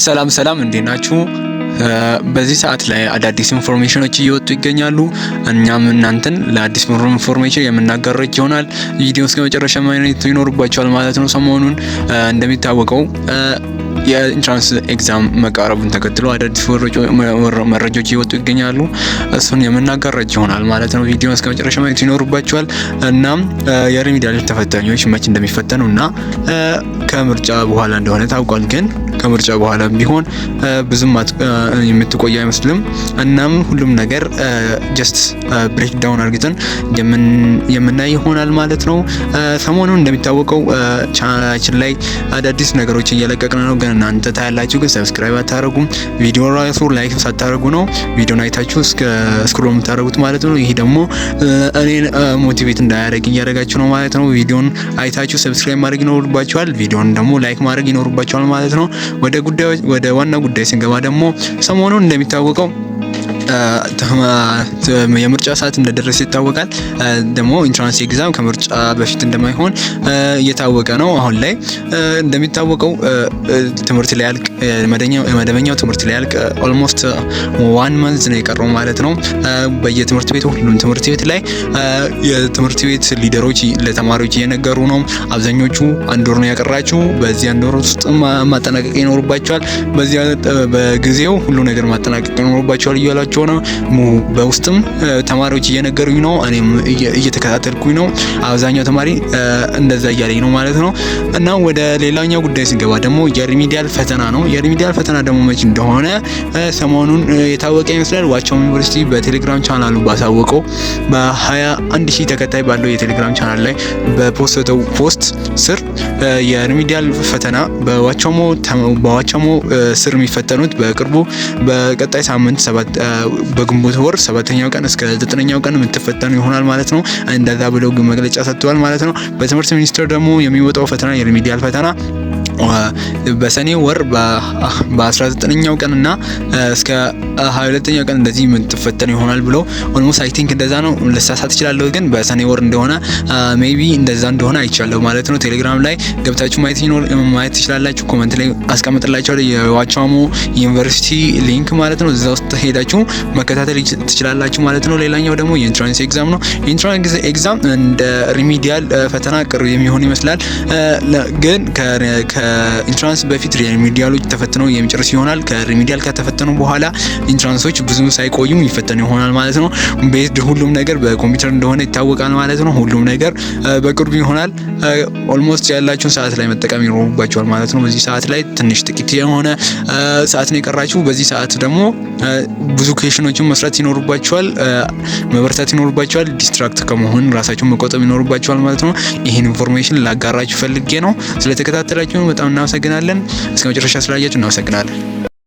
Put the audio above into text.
ሰላም ሰላም፣ እንዴት ናችሁ? በዚህ ሰዓት ላይ አዳዲስ information ኖች እየወጡ ይገኛሉ። እኛም እናንተን ለአዲስ information የምናጋራችሁ ይሆናል። ቪዲዮ እስከ መጨረሻ ማየት ይኖርባችኋል ማለት ነው። ሰሞኑን እንደሚታወቀው የ entrance exam መቃረቡን ተከትሎ አዳዲስ መረጃዎች እየወጡ ይገኛሉ። እሱን የምናጋራችሁ ይሆናል ማለት ነው። ቪዲዮ እስከ መጨረሻ ማየት ይኖርባችኋል። እናም የ remedial ተፈታኞች መች እንደሚፈተኑ እና ከምርጫ በኋላ እንደሆነ ታውቋል። ግን ከምርጫ በኋላ ቢሆን ብዙም የምትቆይ አይመስልም። እናም ሁሉም ነገር just break down አድርገን የምናይ ይሆናል ማለት ነው። ሰሞኑን እንደሚታወቀው ቻናላችን ላይ አዳዲስ ነገሮች እየለቀቅን ነው። ግን እናንተ ታያላችሁ፣ ግን subscribe አታደርጉም። ቪዲዮ ራሱ like ሳታደርጉ ነው ቪዲዮን አይታችሁ እስከ scroll የምታደርጉት ማለት ነው። ይሄ ደግሞ እኔን motivate እንዳያደርግ እያደረጋችሁ ነው ማለት ነው። ቪዲዮን አይታችሁ subscribe ማድረግ ይኖርባችኋል። ቪዲዮን ደግሞ like ማድረግ ይኖርባችኋል ማለት ነው። ወደ ጉዳዩ፣ ወደ ዋና ጉዳይ ስንገባ ደግሞ ሰሞኑን እንደሚታወቀው የምርጫ ሰዓት እንደደረሰ ይታወቃል። ደግሞ entrance exam ከምርጫ በፊት እንደማይሆን እየታወቀ ነው። አሁን ላይ እንደሚታወቀው ትምህርት ሊያልቅ፣ መደበኛው ትምህርት ሊያልቅ almost one month ነው የቀረው ማለት ነው። በየትምህርት ቤቱ፣ ሁሉም ትምህርት ቤት ላይ የትምህርት ቤት leader ኦች ለተማሪዎች እየነገሩ ነው። አብዛኞቹ አንድ ወር ነው የቀራችሁ፣ በዚህ አንድ ወር ውስጥ ማጠናቀቅ ይኖርባችኋል፣ በዚያ በጊዜው ሁሉ ነገር ማጠናቀቅ ይኖርባችኋል እያሏቸው ነው። በውስጥም ተማሪዎች እየነገሩኝ ነው። እኔም እየተከታተልኩኝ ነው። አብዛኛው ተማሪ እንደዛ እያለኝ ነው ማለት ነው። እና ወደ ሌላኛው ጉዳይ ስንገባ ደግሞ የ remedial ፈተና ነው። የ remedial ፈተና ደግሞ መች እንደሆነ ሰሞኑን የታወቀ ይመስላል። ዋቸሞ ዩኒቨርሲቲ በቴሌግራም ቻናሉ ባሳወቀው፣ በ21 ሺህ ተከታይ ባለው የቴሌግራም ቻናል ላይ በ post ተው post ስር የ remedial ፈተና በዋቸሞ ስር የሚፈተኑት በቅርቡ በቀጣይ ሳምንት በግንቦት ወር ሰባተኛው ቀን እስከ ዘጠነኛው ቀን የምትፈተኑ ይሆናል ማለት ነው። እንደዛ ብለው መግለጫ ሰጥተዋል ማለት ነው። በትምህርት ሚኒስቴር ደግሞ የሚወጣው ፈተና፣ የ remedial ፈተና፣ በሰኔ ወር በ19ኛው ቀን እና እስከ 22ኛው ቀን እንደዚህ የምትፈተኑ ይሆናል ብሎ almost I think እንደዛ ነው። ልሳሳት እችላለሁ፣ ግን በሰኔ ወር እንደሆነ maybe እንደዛ እንደሆነ አይቻለሁ ማለት ነው። ቴሌግራም ላይ ገብታችሁ ማየት ትችላላችሁ። Comment ላይ አስቀምጥላችኋለሁ የዋቸሞ ዩኒቨርሲቲ link ማለት ነው። እዛ ውስጥ ሄዳችሁ መከታተል ትችላላችሁ ማለት ነው። ሌላኛው ደግሞ የ entrance exam ነው። የ entrance exam እንደ remedial ፈተና ቅርብ የሚሆን ይመስላል፣ ግን ከ entrance በፊት remedial ኦች ተፈትነው የሚጨርስ ይሆናል። ከ remedial ከተፈተኑ በኋላ entrance ኦች ብዙ ሳይቆዩ ይፈተኑ ይሆናል ማለት ነው። Based ሁሉም ነገር በኮምፒውተር እንደሆነ ይታወቃል ማለት ነው። ሁሉም ነገር በቅርቡ ይሆናል። Almost ያላችሁን ሰዓት ላይ መጠቀም ይኖርባችኋል ማለት ነው። በዚህ ሰዓት ላይ ትንሽ ጥቂት የሆነ ሰዓት ነው የቀራችሁ። በዚህ ሰዓት ደግሞ ብዙ question ኖችን መስራት ይኖርባችኋል፣ መበርታት ይኖርባችኋል። Distract ከመሆን ራሳችሁን መቆጠብ ይኖርባችኋል ማለት ነው። ይህን information ላጋራችሁ ፈልጌ ነው። ስለተከታተላችሁ በጣም እናመሰግናለን። እስከ መጨረሻ ስላያችሁ እናመሰግናለን።